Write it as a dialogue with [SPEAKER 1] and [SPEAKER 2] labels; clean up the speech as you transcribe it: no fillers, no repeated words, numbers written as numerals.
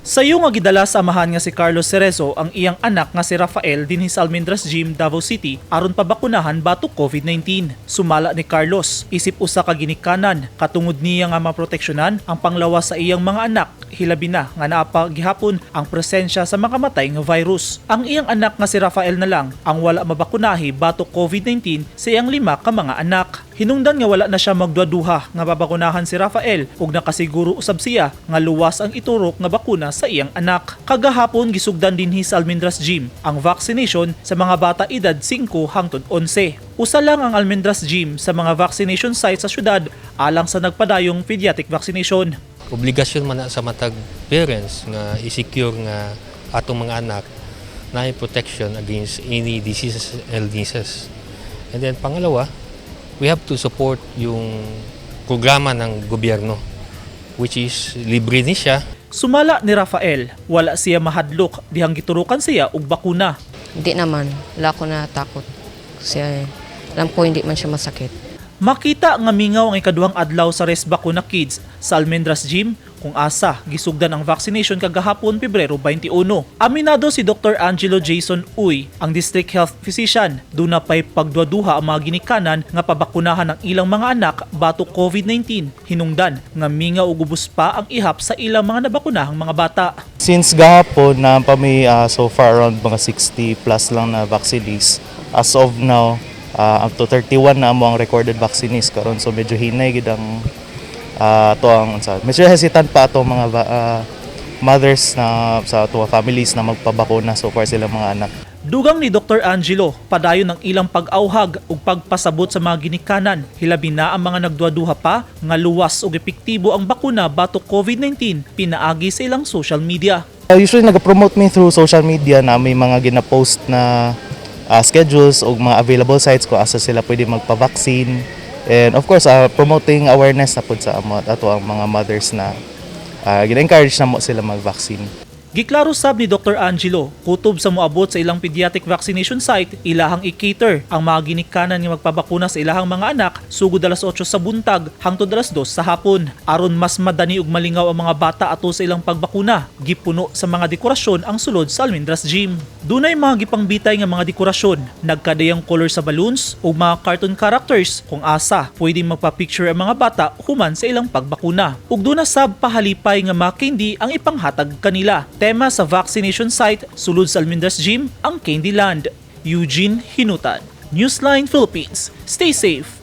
[SPEAKER 1] Sayo nga gidala sa amahan nga si Carlos Cerezo ang iyang anak nga si Rafael dinhi sa Almendras Gym, Davao City aron pabakunahan batok COVID-19. Sumala ni Carlos, isip usa ka ginikanan, katungod niya nga maproteksyonan ang panglawas sa iyang mga anak, hilabi na nga naa pa gihapon ang presensya sa makamatay nga virus. Ang iyang anak nga si Rafael na lang ang wala mabakunahi batok COVID-19 sa iyang lima ka mga anak. Hinungdan nga wala na siya magduhaduha nga babakunahan si Rafael ug nakasiguro usab siya nga luwas ang iturok nga bakuna sa iyang anak. Kagahapon, gisugdan dinhi sa Almendras Gym ang vaccination sa mga bata edad 5 hangtod 11. Usa lang ang Almendras Gym sa mga vaccination site sa syudad alang sa nagpadayong pediatric vaccination.
[SPEAKER 2] Obligasyon man na sa matag parents nga i-secure nga atong mga anak na protection against any diseases and illnesses. And then pangalawa, we have to support yung programa ng gobyerno, which is libre ni siya.
[SPEAKER 1] Sumala ni Rafael, wala siya mahadlok dihang giturukan siya og bakuna.
[SPEAKER 3] Hindi naman. Wala ako natakot. Kasi alam ko hindi man siya masakit.
[SPEAKER 1] Makita nga mingaw ang ikaduhang adlaw sa Resbakuna Kids sa Almendras Gym kung asa gisugdan ang vaccination kagahapon, Pebrero 21. Aminado si Dr. Angelo Jason Uy, ang district health physician, duna pa'y pagduaduha ang mga ginikanan nga pabakunahan ang ilang mga anak batok COVID-19. Hinungdan nga mingaw ug ubos pa ang ihap sa ilang mga nabakunahang mga bata.
[SPEAKER 4] Since gahapon na pa may so far around mga 60 plus lang na vaccinees. As of now, up to 31 na amo ang recorded vaccinees karon, so medyo hinay gid ang to ang unsa. Medyo hesitant pa ato mga mothers na sa ato families na magpabakuna so far sila mga anak.
[SPEAKER 1] Dugang ni Dr. Angelo, padayon ang ilang pag-auhag ug pagpasabot sa mga ginikanan, hilabi na ang mga nagduhaduha pa nga luwas ug epektibo ang bakuna batok COVID-19 pinaagi sa ilang social media.
[SPEAKER 4] Usually nag-promote mi through social media na may mga gina-post na schedules o mga available sites kung asa sila pwede magpa-vaccine. And of course, promoting awareness na pud sa amo ato ang mga mothers na gina-encourage na mo sila mag-vaccine.
[SPEAKER 1] Giklaro sab ni Dr. Angelo, kutob sa moabot sa ilang pediatric vaccination site, ilahang i-cater ang mga ginikanan nga magpabakuna sa ilahang mga anak sugod alas 8 sa buntag hangtod alas 2 sa hapon. Aron mas madani ug malingaw ang mga bata ato sa ilang pagbakuna, gipuno sa mga dekorasyon ang sulod sa Almendras Gym. Dunay mga gipangbitay nga mga dekorasyon, nagkadayang color sa balloons ug mga cartoon characters kung asa pwedeng magpa-picture ang mga bata human sa ilang pagbakuna. Ug duna sab pahalipay nga mga candy ang ipanghatag kanila. Tema sa vaccination site sulod sa Almendras Gym ang Candyland. Eugene Hinutan, Newsline Philippines. Stay safe.